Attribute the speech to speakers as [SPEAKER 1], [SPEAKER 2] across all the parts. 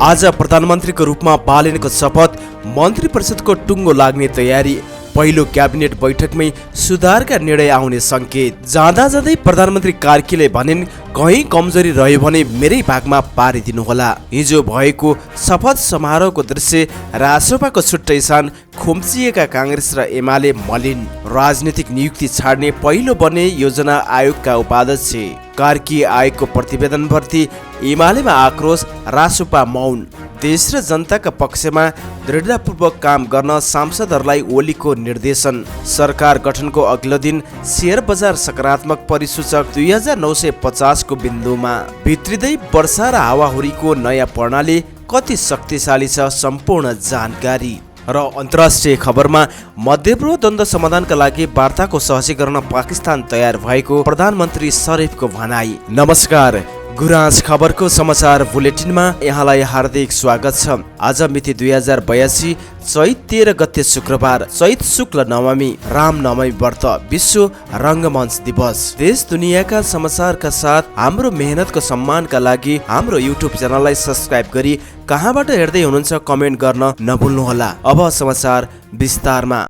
[SPEAKER 1] आज प्रधानमन्त्रीको रूपमा बालेनको शपथ, मन्त्री परिषदको टुङ्गो लाग्ने तयारी, पहिलो क्याबिनेट बैठकमै सुधारका निर्णय आउने सङ्केत। जाँदा जाँदै प्रधानमन्त्री कार्कीले भनिन्, कहीँ कमजोरी रह्यो भने मेरै भागमा पारिदिनुहोला। हिजो भएको शपथ समारोहको दृश्य रासोपाको छुट्टै सान, खुम्चिएका काङ्ग्रेस र एमाले मलिन। राजनीतिक नियुक्ति छाड्ने पहिलो बन्ने योजना आयोगका उपाध्यक्ष कार्की आयोगको प्रतिवेदनप्रति एमालेमा आक्रोश, रासोपा मौन। देश र जनताका पक्षमा दृढतापूर्वक काम गर्न सांसदहरूलाई ओलीको निर्देशन। सरकार गठनको अघिल्लो दिन शेयर बजार सकारात्मक परिसूचक 2950 को बिन्दुमा भित्रिँदै वर्षा र हावाहुरीको नयाँ प्रणाली कति शक्तिशाली छ, सम्पूर्ण जानकारी। र अन्तर्राष्ट्रिय खबरमा मध्यपूर्व द्वन्द्व समाधानका लागि वार्ताको सहजीकरण पाकिस्तान तयार भएको प्रधानमन्त्री शरीफको भनाई। नमस्कार, गुराँस खबरको समाचार बुलेटिनमा यहाँलाई हार्दिक स्वागत छ। आज मिति 2082 चैत 13 गते शुक्रबार, चैत शुक्ल नवमी, राम नवमी व्रत, विश्व रङ्गमञ्च दिवस। देश दुनियाँका समाचारका साथ हाम्रो मेहनतको सम्मानका लागि हाम्रो युट्युब च्यानललाई सब्स्क्राइब गरी कहाँबाट हेर्दै हुनुहुन्छ कमेन्ट गर्न नभुल्नुहोला। अब समाचार विस्तारमा।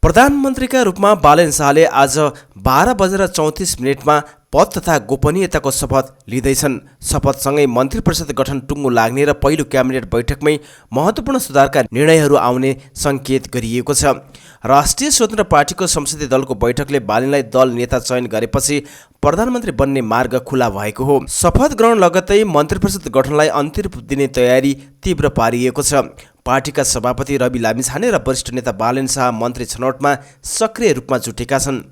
[SPEAKER 1] प्रधानमन्त्रीका रूपमा बालेन शाहले आज 12:34 पद तथा गोपनीयताको शपथ लिँदैछन्। शपथसँगै मन्त्री परिषद गठन टुङ्गो लाग्ने र पहिलो क्याबिनेट बैठकमै महत्त्वपूर्ण सुधारका निर्णयहरू आउने सङ्केत गरिएको छ। राष्ट्रिय स्वतन्त्र पार्टीको संसदीय दलको बैठकले बालेनलाई दल नेता चयन गरेपछि प्रधानमन्त्री बन्ने मार्ग खुला भएको हो। शपथ ग्रहण लगत्तै मन्त्री परिषद गठनलाई अन्तिम रूप दिने तयारी तीव्र पारिएको छ। पार्टीका सभापति रवि लामिछाने र वरिष्ठ नेता बालेन शाह मन्त्री छनौटमा सक्रिय रूपमा जुटेका छन्।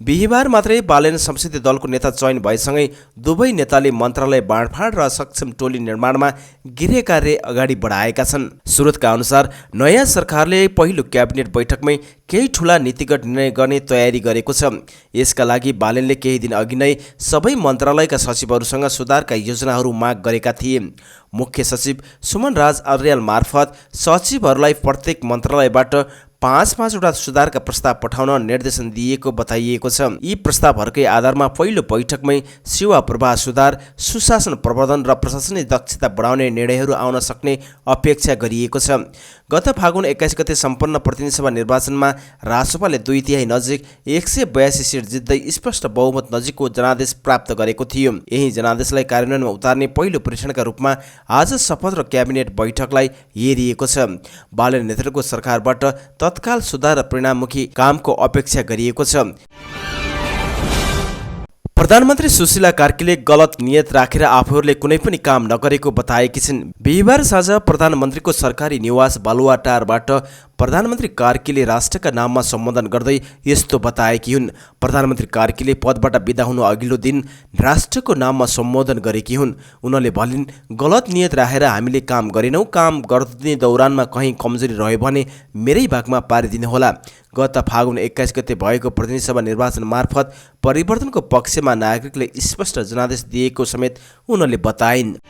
[SPEAKER 1] बिहिबार मात्रै बालेन संसदीय दलको नेता चयन भएसँगै दुवै नेताले मन्त्रालय बाँडफाँड र सक्षम टोली निर्माणमा गृह कार्य अगाडि बढाएका छन्। स्रोतका अनुसार नयाँ सरकारले पहिलो क्याबिनेट बैठकमै केही ठूला नीतिगत निर्णय गर्ने तयारी गरेको छ। यसका लागि बालेनले केही दिन अघि नै सबै मन्त्रालयका सचिवहरूसँग सुधारका योजनाहरू माग गरेका थिए। मुख्य सचिव सुमन राज अर्याल मार्फत सचिवहरूलाई प्रत्येक मन्त्रालयबाट 5-5वटा सुधारका प्रस्ताव पठाउन निर्देशन दिएको बताइएको छ। यी प्रस्तावहरूकै आधारमा पहिलो बैठकमै सेवा प्रवाह सुधार, सुशासन प्रवर्धन र प्रशासनिक दक्षता बढाउने निर्णयहरू आउन सक्ने अपेक्षा गरिएको छ। गत फागुन 21 गते सम्पन्न प्रतिनिधि सभा निर्वाचनमा रासोपाले 2/3 नजिक 182 सिट जित्दै स्पष्ट बहुमत नजिकको जनादेश प्राप्त गरेको थियो। यही जनादेशलाई कार्यान्वयनमा उतार्ने पहिलो परीक्षणका रूपमा आज शपथ र क्याबिनेट बैठकलाई हेरिएको छ। बालेन नेतृत्वको सरकारबाट तत्काल सुधार र परिणाममुखी कामको अपेक्षा गरिएको छ। प्रधानमन्त्री सुशीला कार्कीले गलत नियत राखेर आफूहरूले कुनै पनि काम नगरेको बताएकी छिन्। बिहिबार साँझ प्रधानमन्त्रीको सरकारी निवास बालुवाटारबाट प्रधानमन्त्री कार्कीले राष्ट्रका नाममा सम्बोधन गर्दै यस्तो बताएकी हुन्। प्रधानमन्त्री कार्कीले पदबाट बिदा हुनु अघिल्लो दिन राष्ट्रको नाममा सम्बोधन गरेकी हुन्। उनले भनिन्, गलत नियत राखेर हामीले काम गरेनौँ। काम गर्ने दौरानमा कहीँ कमजोरी रह्यो भने मेरै भागमा पारिदिनुहोला। गत फागुन 21 गते भएको प्रतिनिधि सभा निर्वाचन मार्फत परिवर्तनको पक्षमा नागरिकले स्पष्ट जनादेश दिएको समेत उनले बताइन्।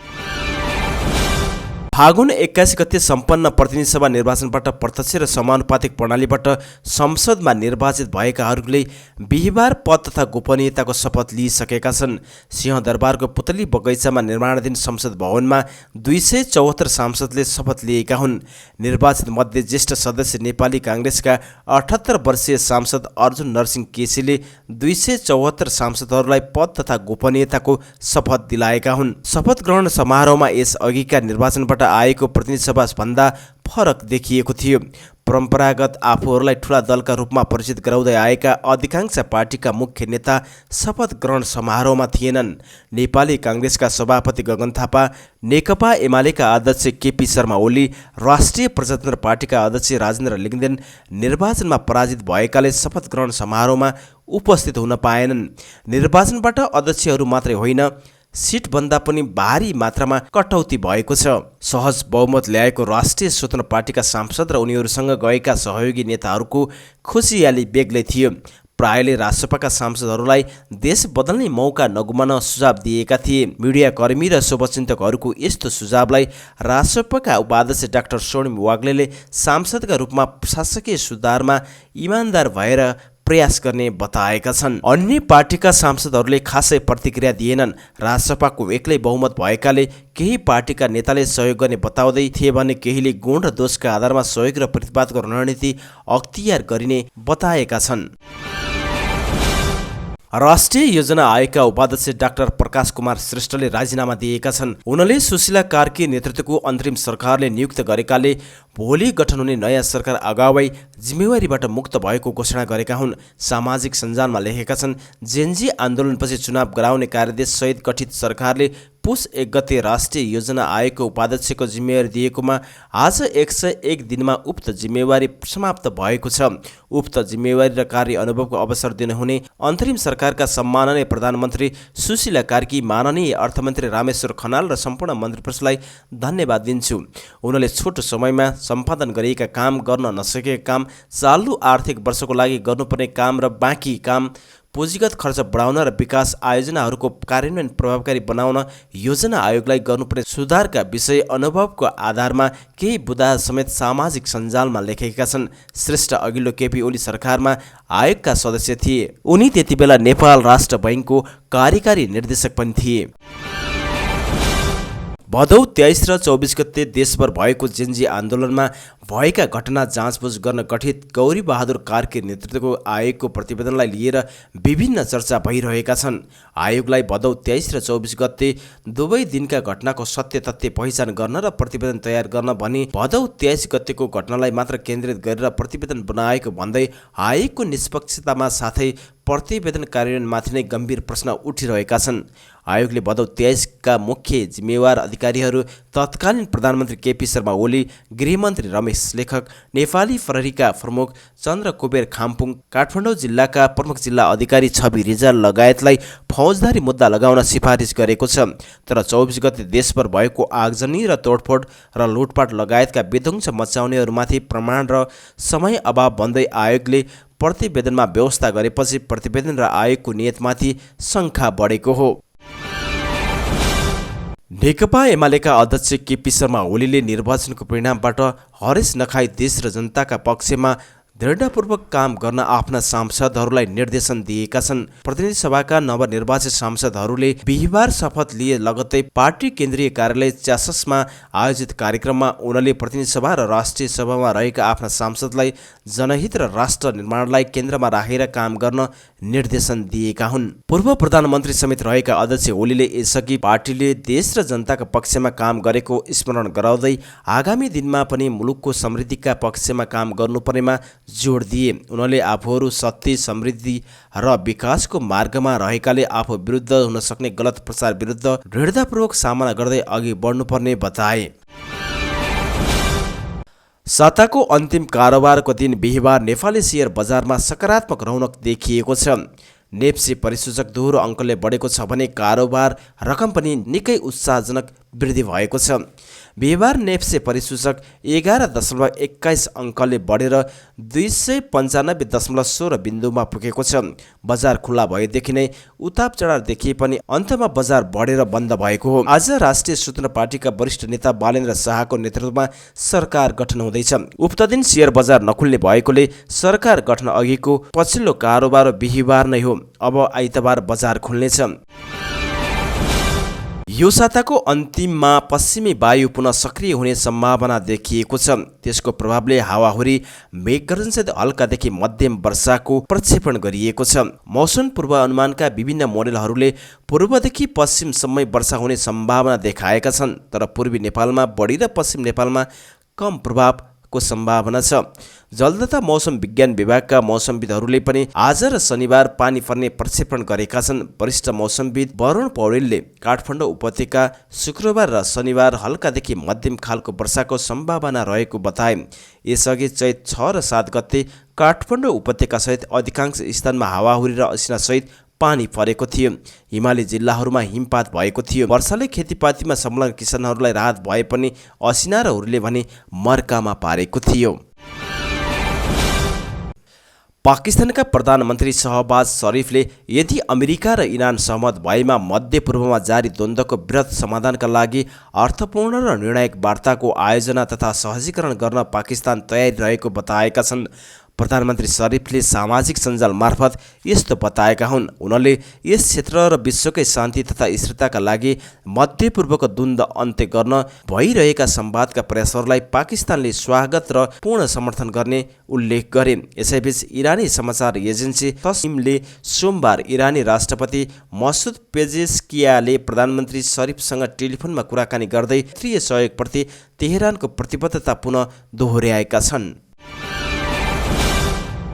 [SPEAKER 1] फागुन 21 गते सम्पन्न प्रतिनिधि सभा निर्वाचनबाट प्रत्यक्ष र समानुपातिक प्रणालीबाट संसदमा निर्वाचित भएकाहरूले बिहिबार पद तथा गोपनीयताको शपथ लिइसकेका छन्। सिंहदरबारको पुतली बगैँचामा निर्माणाधीन संसद भवनमा 274 सांसदले शपथ लिएका हुन्। निर्वाचित मध्ये ज्येष्ठ सदस्य नेपाली काङ्ग्रेसका 78 वर्षीय सांसद अर्जुन नरसिंह केसीले 274 सांसदहरूलाई पद तथा गोपनीयताको शपथ दिलाएका हुन्। शपथ ग्रहण समारोहमा यस अघिका निर्वाचनबाट आएको प्रतिनिधि सभा भन्दा फरक देखिएको थियो। परम्परागत आफूहरूलाई ठूला दलका रूपमा परिचित गराउँदै आएका अधिकांश पार्टीका मुख्य नेता शपथ ग्रहण समारोहमा थिएनन्। नेपाली काङ्ग्रेसका सभापति गगन थापा, नेकपा एमालेका अध्यक्ष केपी शर्मा ओली, राष्ट्रिय प्रजातन्त्र पार्टीका अध्यक्ष राजेन्द्र लिङ्गदेन निर्वाचनमा पराजित भएकाले शपथ ग्रहण समारोहमा उपस्थित हुन पाएनन्। निर्वाचनबाट अध्यक्षहरू मात्रै होइन, सिटभन्दा पनि भारी मात्रामा कटौती भएको छ। सहज बहुमत ल्याएको राष्ट्रिय स्वतन्त्र पार्टीका सांसद र उनीहरूसँग गएका सहयोगी नेताहरूको खुसियाली बेग्लै थियो। प्रायले राष्ट्रपाका सांसदहरूलाई देश बदल्ने मौका नगुमाउन सुझाव दिएका थिए। मिडियाकर्मी र शुभचिन्तकहरूको यस्तो सुझावलाई राष्ट्रपाका उपाध्यक्ष डाक्टर स्वर्णिम वाग्लेले सांसदका रूपमा शासकीय सुधारमा इमान्दार भएर प्रयास गर्ने बताएका छन्। अन्य पार्टीका सांसदहरूले खासै प्रतिक्रिया दिएनन्। राजसभाको एक्लै बहुमत भएकाले केही पार्टीका नेताले सहयोग गर्ने बताउँदै थिए भने केहीले गुण र दोषका आधारमा सहयोग र प्रतिवादको रणनीति अख्तियार गरिने बताएका छन्। राष्ट्रिय योजना आयोगका उपाध्यक्ष डाक्टर प्रकाश कुमार श्रेष्ठले राजीनामा दिएका छन्। उनले सुशीला कार्की नेतृत्वको अन्तरिम सरकारले नियुक्त गरेकाले भोलि गठन हुने नयाँ सरकार अगावै जिम्मेवारीबाट मुक्त भएको घोषणा गरेका हुन्। सामाजिक सञ्जालमा लेखेका छन्, जेनजी आन्दोलनपछि चुनाव गराउने कार्यदेशसहित गठित सरकारले पुस 1 गते राष्ट्रिय योजना आयोगको उपाध्यक्षको जिम्मेवारी दिएकोमा आज 101 दिनमा उक्त जिम्मेवारी समाप्त भएको छ। उक्त जिम्मेवारी र कार्य अनुभवको अवसर दिनुहुने अन्तरिम सरकारका सम्माननीय प्रधानमन्त्री सुशीला कार्की, माननीय अर्थमन्त्री रामेश्वर खनाल र सम्पूर्ण मन्त्रीपरिषदलाई धन्यवाद दिन्छु। उनले छोटो समयमा सम्पादन गरिएका काम, गर्न नसकेका काम, चालु आर्थिक वर्षको लागि गर्नुपर्ने काम र बाँकी काम, पुँजीगत खर्च बढाउन र विकास आयोजनाहरूको कार्यान्वयन प्रभावकारी बनाउन योजना आयोगलाई गर्नुपर्ने सुधारका विषय अनुभवको आधारमा केही बुदा समेत सामाजिक सञ्जालमा लेखेका छन्। श्रेष्ठ अघिल्लो केपी ओली सरकारमा आयोगका सदस्य थिए। उनी त्यतिबेला नेपाल राष्ट्र बैङ्कको कार्यकारी निर्देशक पनि थिए। भदौ 23 र 24 गते देशभर भएको जेनजी आन्दोलनमा भएका घटना जाँचबुझ गर्न गठित गौरी बहादुर कार्की नेतृत्वको आयोगको प्रतिवेदनलाई लिएर विभिन्न चर्चा भइरहेका छन्। आयोगलाई भदौ 23 र 24 गते दुवै दिनका घटनाको सत्य तथ्य पहिचान गर्न र प्रतिवेदन तयार गर्न भनी भदौ 23 गतेको घटनालाई मात्र केन्द्रित गरेर प्रतिवेदन बनाएको भन्दै आयोगको निष्पक्षतामा साथै प्रतिवेदन कार्यान्वयनमाथि नै गम्भीर प्रश्न उठिरहेका छन्। आयोगले भदौ 23 का मुख्य जिम्मेवार अधिकारीहरू तत्कालीन प्रधानमन्त्री केपी शर्मा ओली, गृहमन्त्री रमेश लेखक, नेपाली प्रहरीका प्रमुख चन्द्र कुबेर खाम्पुङ, काठमाडौँ जिल्लाका प्रमुख जिल्ला अधिकारी छवि रिजाल लगायतलाई फौजदारी मुद्दा लगाउन सिफारिस गरेको छ। तर 24 गते देशभर भएको आगजनी र तोडफोड र लुटपाट लगायतका विध्वंस मचाउनेहरूमाथि प्रमाण र समय अभाव भन्दै आयोगले प्रतिवेदनमा व्यवस्था गरेपछि प्रतिवेदन र आयोगको नियतमाथि शङ्का बढेको हो। नेकपा एमालेका अध्यक्ष केपी शर्मा ओलीले निर्वाचनको परिणामबाट हरेस नखाई देश र जनताका पक्षमा दृढपूर्वक काम गर्न आफ्ना सांसदहरूलाई निर्देशन दिएका छन्। प्रतिनिधि सभाका नवनिर्वाचित सांसदहरूले बिहिबार शपथ लिए लगत्तै पार्टी केन्द्रीय कार्यालय च्याससमा आयोजित कार्यक्रममा उनले प्रतिनिधि सभा र राष्ट्रिय सभामा रहेका आफ्ना सांसदलाई जनहित र राष्ट्र निर्माणलाई केन्द्रमा राखेर काम गर्न निर्देशन दिएका हुन्। पूर्व प्रधानमन्त्री समेत रहेका अध्यक्ष ओलीले यसअघि पार्टीले देश र जनताका पक्षमा काम गरेको स्मरण गराउँदै आगामी दिनमा पनि मुलुकको समृद्धिका पक्षमा काम गर्नुपर्नेमा जोड दिए। उनले आफूहरू सत्य, समृद्धि र विकासको मार्गमा रहेकाले आफू विरुद्ध हुन सक्ने गलत प्रचार विरुद्ध दृढतापूर्वक सामना गर्दै अघि बढ्नुपर्ने बताए। साताको अन्तिम कारोबारको दिन बिहिबार नेपाली सेयर बजारमा सकारात्मक रौनक देखिएको छ। नेप्से परिसूचक दोहोरो अङ्कले बढेको छ भने कारोबार रकम पनि निकै उत्साहजनक वृद्धि भएको छ। बिहिबार नेप्से परिसूचक 11.21 अङ्कले बढेर 295.16 बिन्दुमा पुगेको छ। बजार खुल्ला भएदेखि नै उताप चढाव देखिए पनि अन्तमा बजार बढेर बन्द भएको हो। आज राष्ट्रिय स्वतन्त्र पार्टीका वरिष्ठ नेता बालेन्द्र शाहको नेतृत्वमा सरकार गठन हुँदैछ। उक्त दिन सेयर बजार नखुल्ने भएकोले सरकार गठन अघिको पछिल्लो कारोबार बिहिबार नै हो। अब आइतबार बजार खुल्नेछ। यो साताको अन्तिममा पश्चिमी वायु पुनः सक्रिय हुने सम्भावना देखिएको छ। त्यसको प्रभावले हावाहुरी, मेघगर्जनसहित हल्कादेखि मध्यम वर्षाको प्रक्षेपण गरिएको छ। मौसम पूर्वानुमानका विभिन्न मोडेलहरूले पूर्वदेखि पश्चिमसम्मै वर्षा हुने सम्भावना देखाएका छन्। तर पूर्वी नेपालमा बढी र पश्चिम नेपालमा कम प्रभावको सम्भावना छ। जलदाता मौसम विज्ञान विभागका मौसमविदहरूले पनि आज र शनिबार पानी पर्ने प्रक्षेपण गरेका छन्। वरिष्ठ मौसमविद वरुण पौडेलले काठमाडौँ उपत्यका शुक्रबार र शनिबार हल्कादेखि मध्यम खालको वर्षाको सम्भावना रहेको बताए। यसअघि चैत 6 र 7 गते काठमाडौँ उपत्यकासहित अधिकांश स्थानमा हावाहुरी र असिनासहित पानी परेको थियो। हिमाली जिल्लाहरूमा हिमपात भएको थियो। वर्षाले खेतीपातीमा संलग्न किसानहरूलाई राहत भए पनि असिना र हुरीले भने मर्कामा पारेको थियो। पाकिस्तानका प्रधानमन्त्री शहबाज शरीफले यदि अमेरिका र इरान सहमत भएमा मध्य पूर्वमा जारी द्वन्द्वको वृहत समाधानका लागि अर्थपूर्ण र निर्णायक वार्ताको आयोजना तथा सहजीकरण गर्न पाकिस्तान तयारी रहेको बताएका छन्। प्रधानमन्त्री शरीफले सामाजिक सञ्जाल मार्फत यस्तो बताएका हुन्। उनले यस क्षेत्र र विश्वकै शान्ति तथा स्थिरताका लागि मध्यपूर्वको द्वन्द्व अन्त्य गर्न भइरहेका संवादका प्रयासहरूलाई पाकिस्तानले स्वागत र पूर्ण समर्थन गर्ने उल्लेख गरे। यसैबीच इरानी समाचार एजेन्सी तस्निमले सोमबार इरानी राष्ट्रपति मसुद पेजेस्कियाले प्रधानमन्त्री शरीफसँग टेलिफोनमा कुराकानी गर्दै क्षेत्रीय सहयोगप्रति तेहरानको प्रतिबद्धता पुनः दोहोर्याएका छन्।